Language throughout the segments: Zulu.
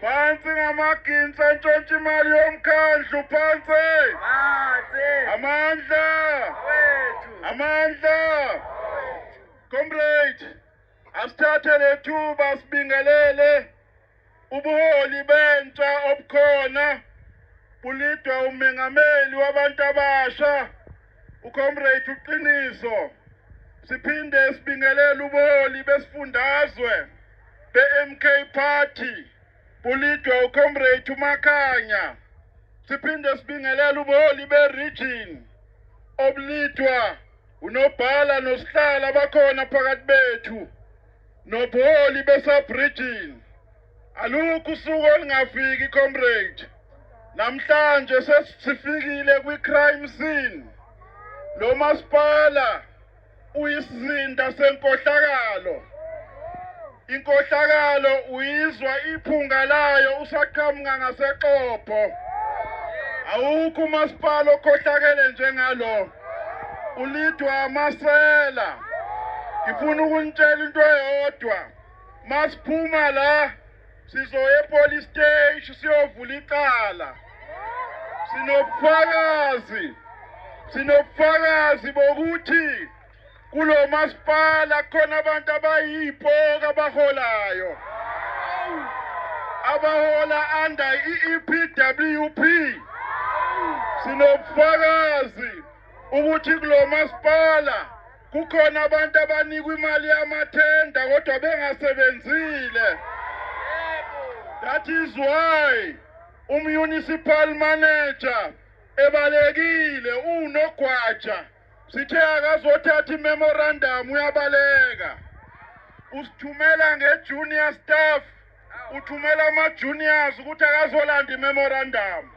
Phansi ngamaginsa antshontsha imali yomkhandlu, phansi! Phansi! Amandla! Wethu! Amandla! Comrade, asithathe lethuba sibingelele ubuholi bentsha obukhona bulidwa umengameli wabantu abasha, uComrade uQiniso. Siphinde sibingelele ubuholi besifundazwe be-MK Party bulidwa uComrade uMakhanya. Siphinde sibingelele ubuholi be-region obulidwa unobhala nosihlalo abakhona phakathi bethu, nobuholi be-sub-region. Alukho usuku olungafiki, comrade. Namhlanje sesifikile kwi-crime scene. Lo masipala uyisizinda senkohlakalo. Inkohlakalo uyizwa iphunga layo usaqhamuka ngaseXobho. Awukho umasipala okhohlakele njengalo, ulidwa amasela. Ngifuna ukunitshela into eyodwa: masiphuma la, sizoya epolice station siyovula icala. Sinobufakazi, sinobufakazi bokuthi kulo masipala khona abantu abayipoka abaholayo, abahola under i-EPWP. Sinobufakazi ukuthi kulo masipala kukhona abantu abanikwa imali yamathenda kodwa bengasebenzile. That is why umunicipal manager ebalekile, unogwaja. Sithe akazothatha imemorandum, uyabaleka, usithumela nge-junior staff, uthumela ama-juniors ukuthi akazolanda imemorandum.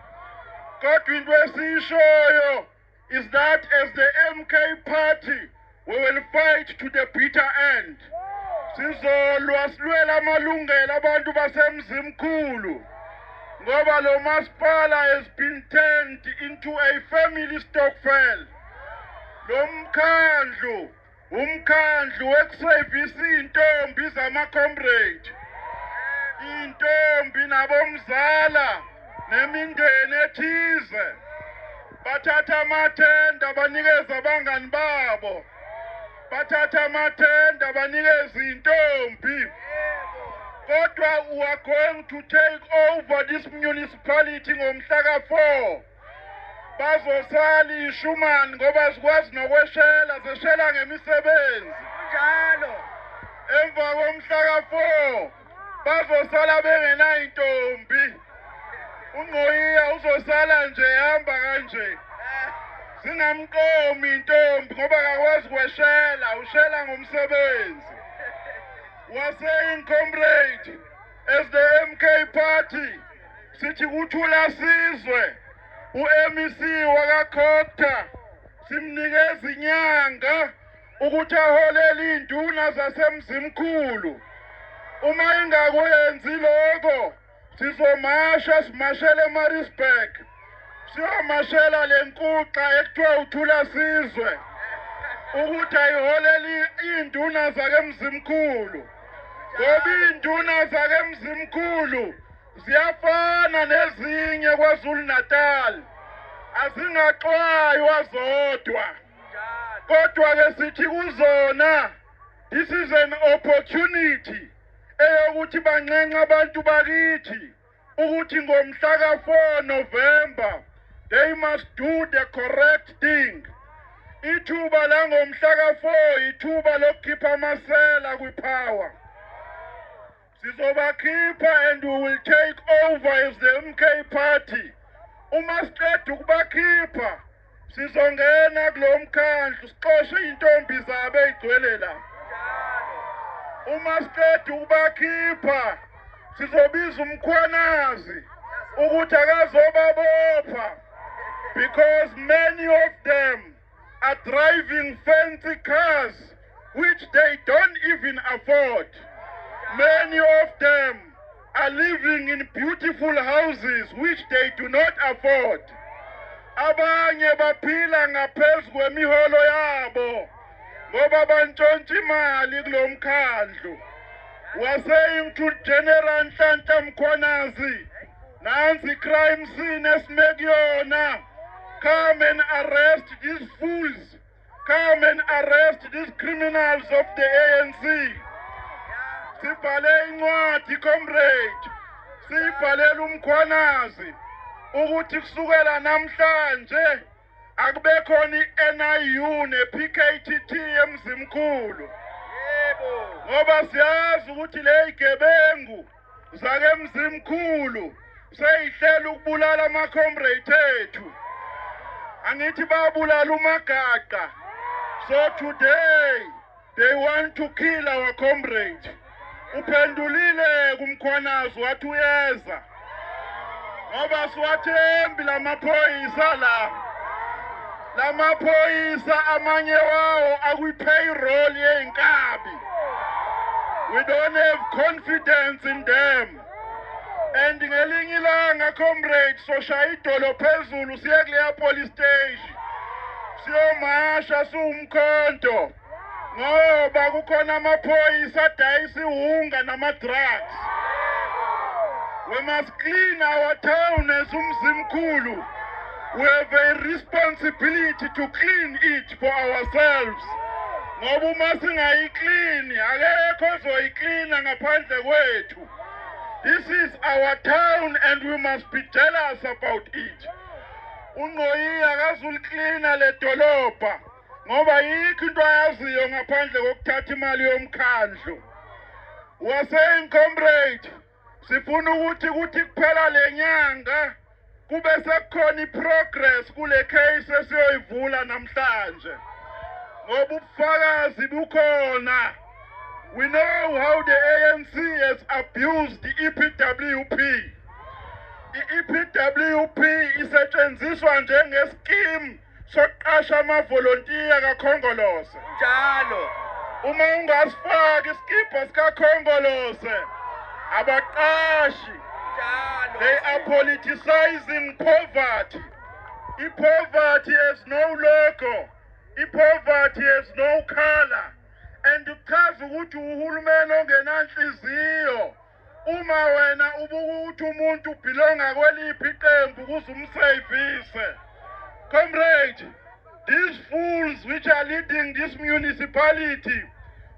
Kodwa into esiyishoyo is that as the MK Party, we will fight to the bitter end. Sizolwa, silwela amalungelo abantu baseMzimkhulu, ngoba lo masipala has been turned into a family stokvel. Lo mkhandlu, umkhandlu wekusevisa iy'ntombi zama-comrade, iy'ntombi nabomzala nemindeni ethize. Bathatha amathenda banikeza abangani babo, bathatha amathenda banikeza iy'ntombi. Kodwa we are going to take over this municipality ngomhla ka-4. Bazosala ishumani ngoba zikwazi nokweshela, zeshela ngemisebenzi. Kunjalo. Emva komhla ka-4 bazosala bengenayintombi. Ungqoyiya uzosala nje ehamba kanje, zingamqomi intombi ngoba akakwazi kweshela, ushela ngomsebenzi. Was saying, comrade, as the MK Party, sithi kuThula Sizwe, u-MEC wakaCogta, simnikeza inyanga ukuthi aholele iy'nduna zaseMzimkhulu. Uma ingakwenzi lokho, sizomasha, simashele eMaritzburg, siyomashela le nkuxa ekuthiwa uThula Sizwe ukuthi ayiholeli iy'nduna zakeMzimkhulu, ngoba iy'nduna zakeMzimkhulu ziyafana nezinye KwaZulu Natal, azingaxwaywa zodwa. Kodwa ke sithi kuzona, this is an opportunity eyokuthi banxenxe abantu bakithi ukuthi ngomhla ka-4 November they must do the correct thing. Ithuba langomhla ka-4 ithuba lokukhipha amasela kwipower. Sizobakhipha and we will take over as the MK Party. Uma siqeda ukubakhipha, sizongena kulo mkhandlu, sixoshe iy'ntombi zabo ey'gcwele la. Uma siqeda ukubakhipha, sizobiza uMkhwanazi ukuthi akazobabopha, because many of them are driving fancy cars which they don't even afford. Many of them are living in beautiful houses which they do not afford. Abanye baphila ngaphezu kwemiholo yabo ngoba bantshontsha imali kulo mkhandlu. We're saying to General Nhlanhla Mkhwanazi, nansi crime scene esime kuyona. Come and arrest these fools. Come and arrest these criminals of the ANC. Sibhale incwadi, comrade. Siyibhalela uMkhwanazi ukuthi kusukela namhlanje akube khona i-NIU ne-PKTT eMzimkhulu. Yebo. Ngoba siyazi ukuthi le zigebengu zake Mzimkhulu seyihlela ukubulala ama-comrade ethu. Angithi babulala uMagaqa. So today they want to kill our comrade. Uphendulile kuMkhwanazi wathi uyeza. Ngoba siwathembi lamaphoyisa la. Lamaphoyisa amanye wawo akwi-payroll yey'nkabi. We don't have confidence in them. And ngelinye ilanga, comrade, soshaya idolo phezulu siye kuleya police station. Siyomasha siwumkhonto. Ngoba kukhona amaphoyisa adayisa iwunga nama-drugs. We must clean our town as uMzimkhulu. We have a responsibility to clean it for ourselves. Ngoba uma singayiklini akekho ozoyiklina ngaphandle kwethu. This is our town and we must be jealous about it. UNqoyi akazuliklina le dolobha ngoba yikho into ayaziyo ngaphandle kokuthatha imali yomkhandlu. We are saying, comrade, sifuna ukuthi kuthi kuphela lenyanga kube sekukhona iprogress kule case esiyoyivula namhlanje. Ngoba ubufakazi bukhona. We know how the ANC has abused the EPWP. I-EPWP isetshenziswa njenge-scheme sokuqasha amavolontiya kaKhongolose. Njalo. Uma ungasifaki isikibha sikaKhongolose, abaqashi. Njalo. They are politicizing poverty. I-poverty has no logo. I-poverty has no color. And kuchaza ukuthi uhulumeni ongenanhliziyo uma wena ubuka ukuthi umuntu ubelonga kweliphi iqembu ukuze umsevise. Comrade, these fools which are leading this municipality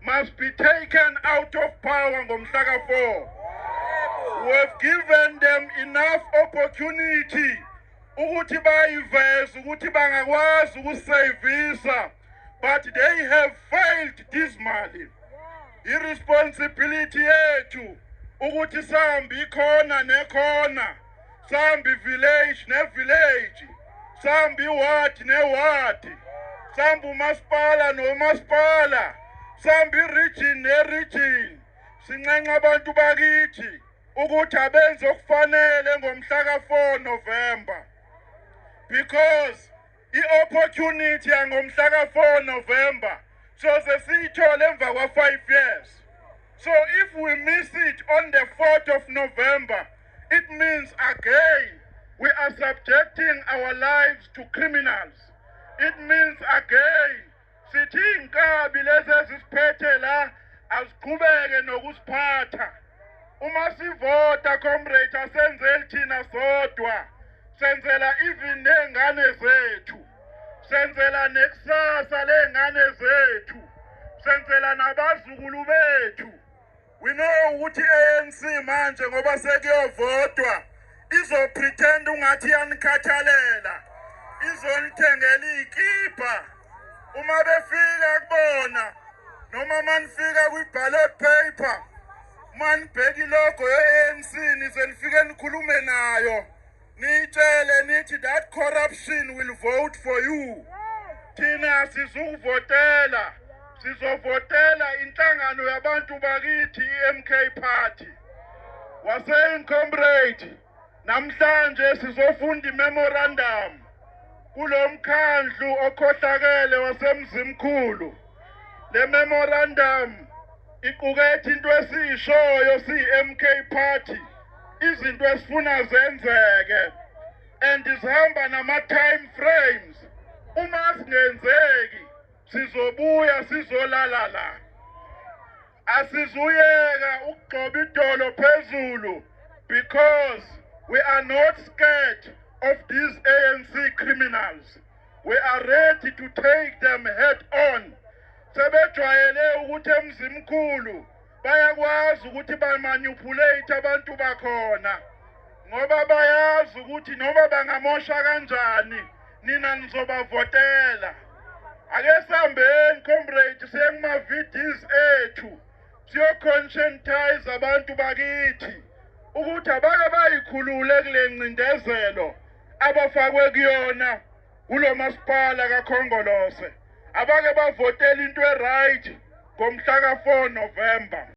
must be taken out of power ngomhla ka-4. We have given them enough opportunity ukuthi bayiveze ukuthi bangakwazi ukusevisa, but they have failed dismally. I-responsibility yethu ukuthi sihambe ikhona nekhona, sihambe village ne-village, sihambe iward ne-ward, sihambe umasipala nomasipala, sihambe i-region ne-region, sinxenxa abantu bakithi ukuthi abenze okufanele ngomhla ka-4 November, because i-opportunity yangomhla ka-4 November soze siyithole emva kwa-5 years. So if we miss it on the 4th of November, it means again we are subjecting our lives to criminals. It means again sithi inkabi lezi ezisiphethe la aziqhubeke nokusiphatha. Uma sivota, comrade, asenzeli thina sodwa, senzela even ney'ngane zethu, senzela nekusasa ley'ngane zethu, senzela nabazukulu bethu. We know ukuthi i-ANC manje ngoba sekuyovotwa izopretend ungathi iyanikhathalela, izonithengela iy'kibha. Uma befika kubona noma manifika kwi-ballot paper, manibheka ilogo ye-ANC, nize nifike nikhulume nayo, niyitshele nithi that corruption will vote for you. Thina sizukuvotela, sizovotela inhlangano yabantu bakithi, i-MK Party. We're saying, comrade, namhlanje sizofunda imemorandum kulo mkhandlu okhohlakele waseMzimkhulu. Le memorandum iqukethe into esiyishoyo siyi-MK Party, izinto esifuna zenzeke, and zihamba nama-time frames. Uma singenzeki sizobuya sizolala la. Asizuyeka ukugxoba idolo phezulu because we are not scared of these ANC criminals. We are ready to take them head on. Sebejwayele ukuthi eMzimkhulu bayakwazi ukuthi bamanipulate abantu bakhona, ngoba bayazi ukuthi noma bangamosha kanjani, nina nizobavotela. Ake sihambeni, comrade, siye kuma-VDs ethu, siyo-conscientize abantu bakithi ukuthi abake bayikhulule kule ncindezelo abafakwe kuyona kulo masipala kaKhongolose. Abake bavotela into e-right ngomhla ka-4 November.